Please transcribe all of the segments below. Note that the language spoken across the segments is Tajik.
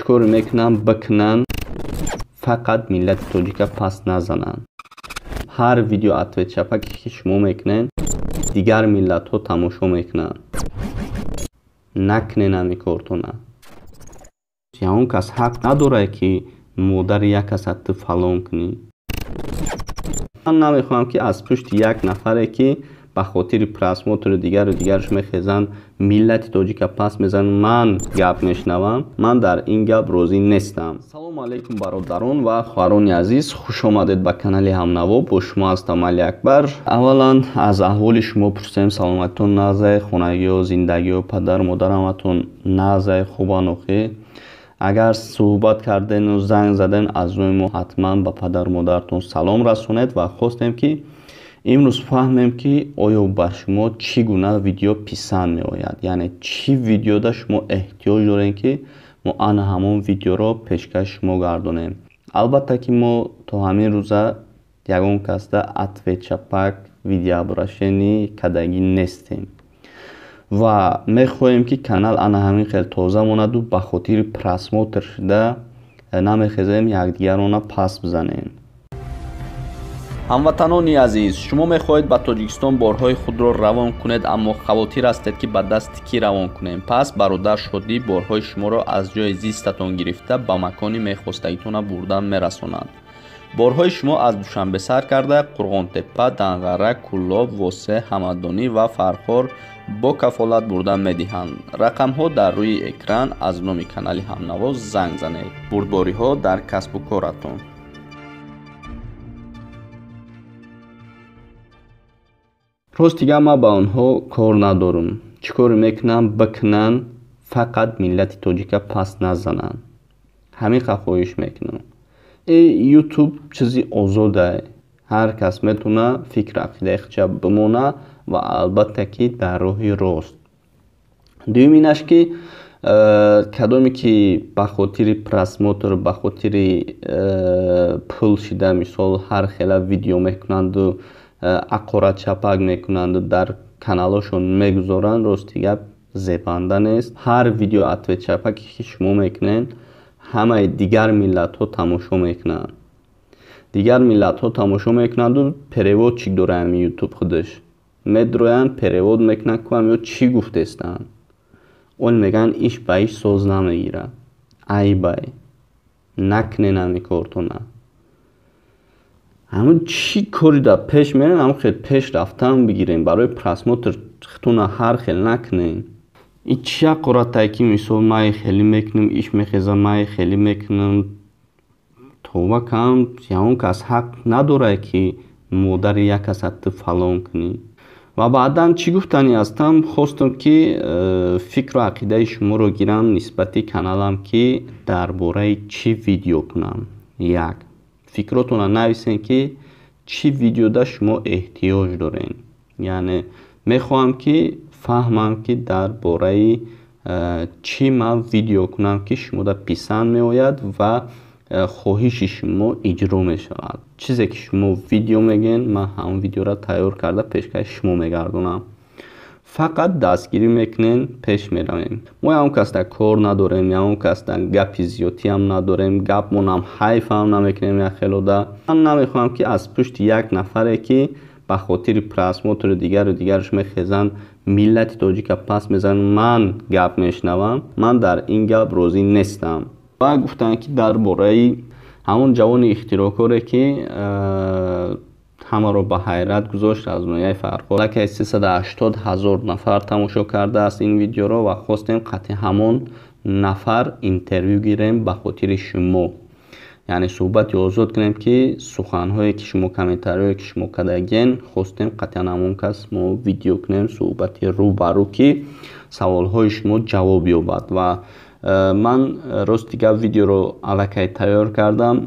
Чӣ кор мекунанд, бикунанд, фақат миллати тоҷика пас назананд. Ҳар видео ответчапаке ки шумо мекунед, дигар миллатҳо тамошо мекунанд. Накунед ҳамин кортона. Ягон кас ҳақ надорад, ки модари як каса ту фалон кунӣ. Ман намехоҳам, ки аз пушти як нафаре, ки ба хотири просмотру дигару дигараш мехезанд, миллати тоҷика пас мезананд, ман гап мешунавам. Ман дар ин гап розӣ нестам. Салому алайкум, бародарон ва хоҳарони азиз, хуш омадед ба канали Ҳамнаво. Бо шумо ҳастам Али Акбар. Аввалан аз аҳволи шумо пурсем. Саломатитон нағзай, хонагиҳо, зиндагиҳо, падару модар ҳаматон нағзай, хубан охӣ? Агар суҳбат кардену занг заден, аз рӯи мо ҳатман ба падару модаратон салом расонед. Ва хостем, ки имрӯз фаҳмем, ки оё ба шумо чӣ гуна видео писанд меояд, яъне чӣ видеода шумо эҳтиёҷ дорем, ки мо ана ҳамон видеоро пешкаши шумо гардонем. Албатта, ки мо то ҳамин рӯза ягон касда ответчапак, видеообращение кардагӣ нестем ва мехоҳем, ки канал ана ҳамин хел тоза монаду ба хотири просмотр шуда намехезем якдигарона пас бизанем. Ҳамватанони азиз, шумо мехоҳед ба Тоҷикистон борҳои худро равон кунед, аммо хавотир ҳастед, ки ба дасти кӣ равон кунем. Пас Бародар Шодӣ борҳои шуморо аз ҷои зистатон гирифта, ба макони мехостагитона бурда мерасонад. Борҳои шумо аз Душанбе сар карда, Қурғонтеппа, Данғара, Кӯлоб, Восе, Ҳамадонӣ ва Фархор бо кафолат бурда медиҳанд. Рақамҳо дар рӯи экран. Аз номи канали Ҳамнаво занг занед. Бурдбориҳо дар касбу коратон. Рости гап, ман ба онҳо кор надорам. Чӣ коре мекунанд, бикунанд, фақат миллати тоҷика пас назананд. Ҳамин қадр хоҳиш мекунам. Ютуб чизи озодае, ҳар кас метавона фикру ақидаи худша бимона ва албатта, ки дар роҳи рост. Дуюм инаш, ки кадоме ки ба хотири просмотр, ба хотири пул шида, мисол, ҳар хела видео мекунанду ақоратчапак мекунанду дар каналҳошон мегузоранд, рости гап, зебанда нест. Ҳар видео ответчапаке ки шумо мекунед, ҳамаи дигар миллатҳо тамошо мекунанд. Дигар миллатҳо тамошо мекунанду переводчик дорад ҳамин Ютуб, худаш медроянд, перевод мекунанд, ку ҳамиё чӣ гуфтестанд. Он мегӯянд, иш ба иш соз намегирад. Айбай, накунед ҳамин кортона. Ҳамун чӣ кори дар пеш мерем, ҳамун хел пеш рафтан бигирем. Барои просмотр худтона ҳар хел накунем. Ин чӣ ҳақоратае, ки мисол ман хеле мекунам, иш мехезам, ман хеле мекунам. Товба кам, ягон кас ҳақ надорад, ки модари як каса ту фалон кунӣ. Ва баъдан чӣ гуфтанӣ ҳастам? Хостам, ки фикру ақидаи шуморо гирам нисбати каналам, ки дар бораи чӣ видео кунам. Як фикротонро нависем, ки чӣ видеода шумо эҳтиёҷ доред. Яъне мехоҳам, ки фаҳмам, ки дар бораи чӣ ман видео кунам, ки шумода писанд меояд ва хоҳиши шумо иҷро мешавад. Чизе ки шумо видео мегӯед, ман ҳамон видеоро тайёр карда, пешкаши шумо мегардонам. Фақат дастгирӣ мекунем, пеш меравем. Мо ягон касда кор надорем, ягон касда гапи зиёдтиам надорем, гапмонам ҳайфам намекунем як хелода. Ман намехоҳам, ки аз пушти як нафаре, ки ба хотири просмотру дигару дигараш мехезанд, миллати тоҷика пас мезананд, ман гап мешунавам. Ман дар ин гап розӣ нестам. Ва гуфтанд, ки дар бораи ҳамон ҷавони ихтироъкоре, ки ҳамаро ба ҳайрат гузошт аз ноҳияи Фархор, аллакай 380 000 нафар тамошо кардааст ин видеоро, ва хостем қатъи ҳамон нафар интервю гирем ба хотири шумо, яъне суҳбати озод кунем, ки суханҳое ки шумо, комментариҳое ки шумо кардагиен, хостем қатъиян ҳамон кас мо видео кунем, суҳбати рӯ ба рӯ, ки саволҳои шумо ҷавоб ёбад. Ва ман рости гап, видеоро аллакай тайёр кардам.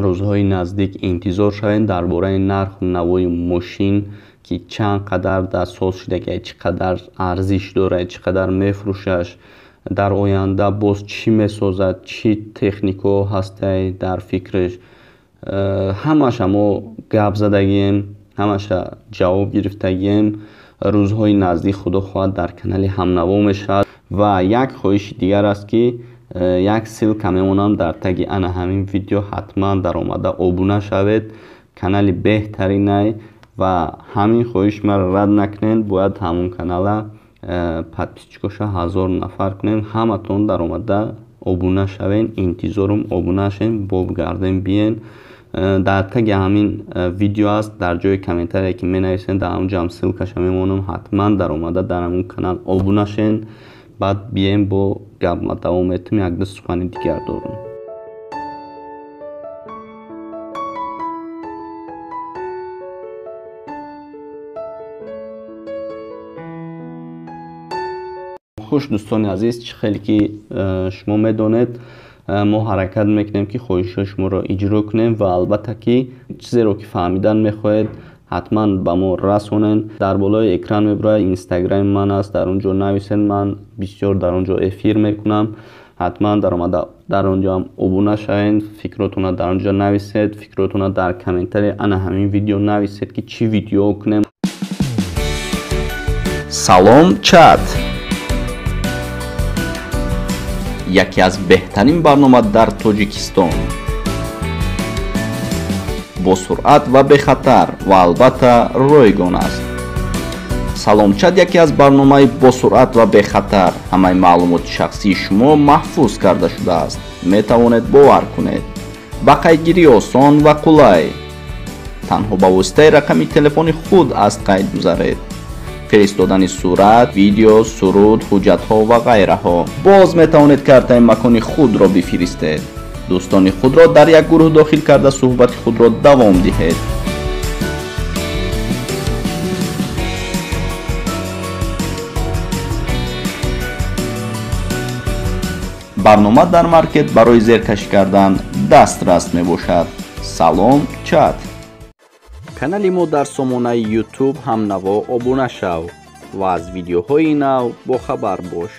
Рӯзҳои наздик интизор шавед дар бораи нарху навои мошин, ки чанд қадар дар соз шудагиай, чӣ қадар арзиш дорад, чӣ қадар мефурӯшаш, дар оянда боз чӣ месозад, чӣ техникаҳо ҳастай дар фикраш. Ҳамаша мо гап задагием, ҳамаша ҷавоб гирифтагием. Рӯзҳои наздик, худо хоҳад, дар канали Ҳамнаво мешавад. Ва як хоҳиши дигар аст, ки Як ссылка мемонам дар таги ана ҳамин видео, ҳатман даромада обуна шавед. Канали беҳтаринай ва ҳамин хоҳиш маро рад накунед. Бояд ҳамон канала подписчикоша 1000 нафар кунем. Ҳаматон даромада обуна шавен, интизорум обуна шавен, бобгарден биен. Дар таги ҳамин видео аст, дар ҷои комментарие ки менависен, дар ҳамон ҷоам ссылкаша мемонам. Ҳатман даромада дар ҳамон канал обуна шавен. Баъд бием бо гап давом метем, якду сухани дигар дорам. Хуш дӯстони азиз, чӣ хеле ки шумо медонед, мо ҳаракат мекунем ки хоҳишҳои шуморо иҷро кунем ва албатта ки чизеро ки фаҳмидан мехоҳед ҳатман ба мо расонед. Дар болои экран мебурад инстаграми ман аст, дар он ҷо нависед, ман бисёр дар он ҷо эфир мекунам. Ҳатман даромада дар он ҷо ҳам обуна шавед, фикротонро дар он ҷо нависед, фикротонро дар комментарии ана ҳамин видео нависед ки чӣ видео кунем. Салом чат яке аз беҳтарин барнома дар Тоҷикистон, бо суръат ва бехатар ва албатта ройгон аст. Саломчат яке аз барномаи босуръат ва бехатар. Ҳамаи маълумоти шахсии шумо маҳфуз карда шудааст. Метавонед бовар кунед. Ба қайдгирӣ осон ва қулай. Танҳо ба воситаи рақами телефони худ аз қайд гузаред. Фиристодани сурат, видео, суруд, ҳуҷҷатҳо ва ғайраҳо. Боз метавонед картаи макони худро бифиристед. Дӯстони худро дар як гурӯҳ дохил карда суҳбати худро давом диҳед. Барнома дар маркет барои зеркашӣ кардан дастрас мебошад. Салом чат. Канали мо дар сомонаи YouTube ҳамнаво обуна шав ва аз видеоҳои нав бохабар бош.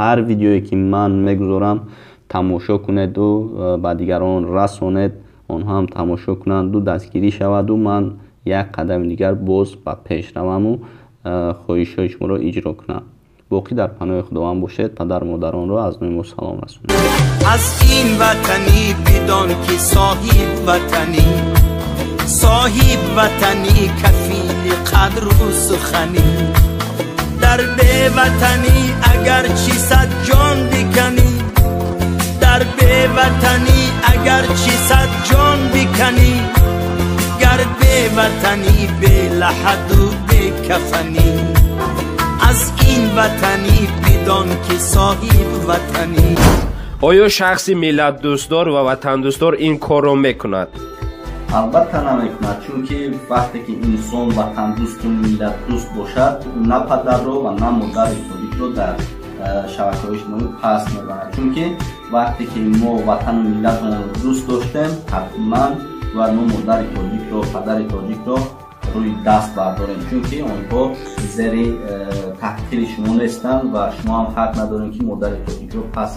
Ҳар видеое ки ман мегузорам тамошо кунеду ба дигарон расонед, онҳо ҳам тамошо кунанду дастгирӣ шаваду ман як қадами дигар боз ба пеш раваму хоҳишҳои шуморо иҷро кунам. Боқӣ дар паноҳи Худованд бошед. Падару модаронро аз номи мо салом расонед. Аз ин ватанӣ бидон ки соҳиб ватанӣ, соҳиб ватанӣ кафили қадру суханӣ. Дар беватанӣ агарчи сад ҷон биканӣ, дар беватанӣ агарчи сад ҷон биканӣ, гар беватанӣ белаҳаду бекафанӣ. Аз ин ватанӣ бидон ки соҳиб ватанӣ. Оё шахси миллатдӯстдор ва ватандӯстдор ин корро мекунад? Албатта намекунад, чунки вақте ки инсон ватандӯсту миллатдӯст бошад, на падарро ва на модари тоҷикро дар Шабакаҳои иҷтимоӣ пас мебарад, чунки вақте ки мо ватану миллатамонро дӯст доштем, ҳатман бояд мо модари тоҷикро, падари тоҷикро рӯи даст бардорем, чунки онҳо зери таҳқири шумо нестанд ва шумо ҳам ҳақ надорем, ки модари тоҷикро пас.